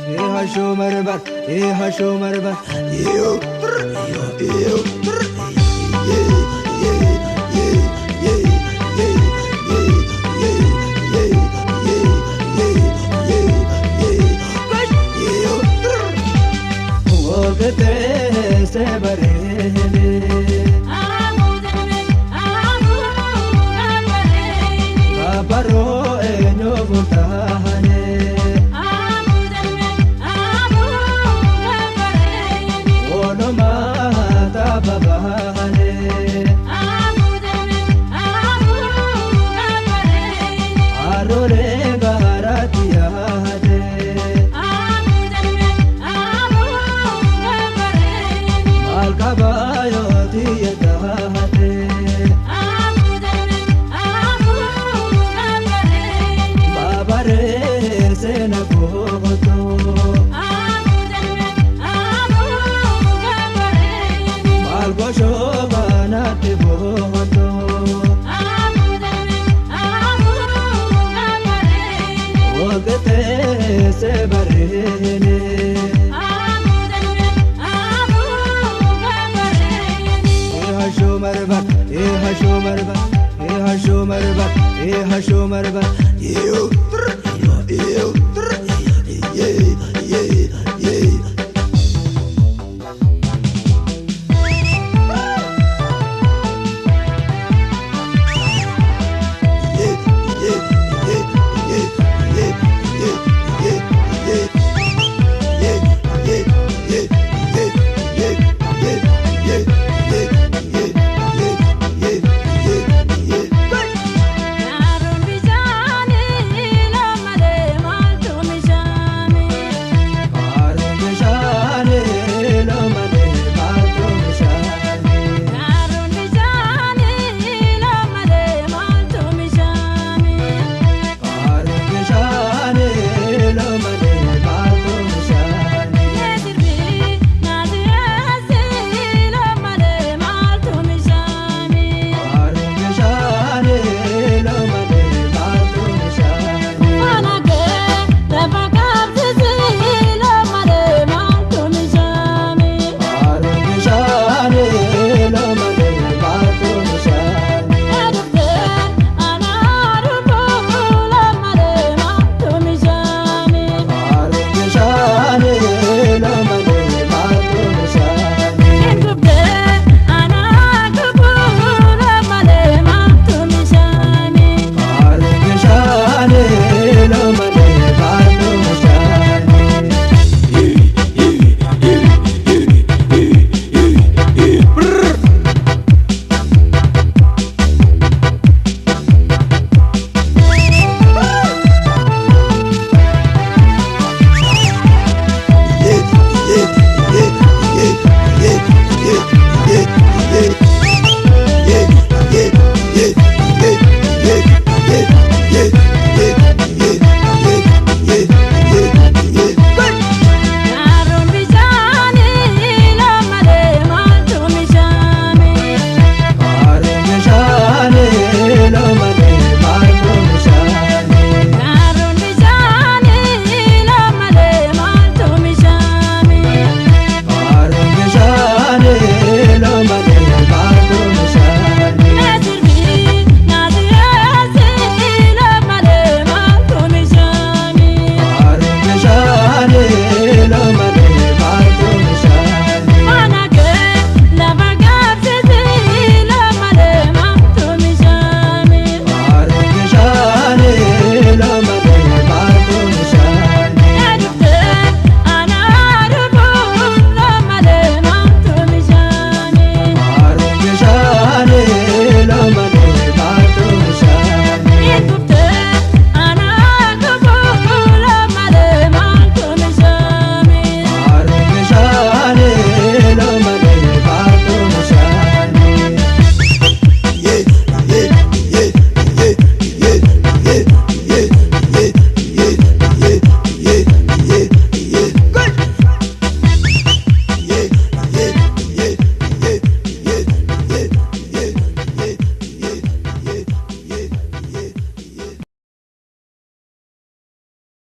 Hashoo marbar, hashoo marbar, iyo, iyo, iyo, ye, ye, ye, ye, ye, ye, ye, ye, ye, ye, ye, ye, gosh, iyo, waqte se barene. Baro enyo furtahane. Onoma tababahane. Arore garatiyate. Malkabayo tiyatahate. Babare sena koto. Malgosho banate boto. Waqte se barene. Hashoo marbar, hashoo marbar, hashoo marbar, hashoo marbar, iyo.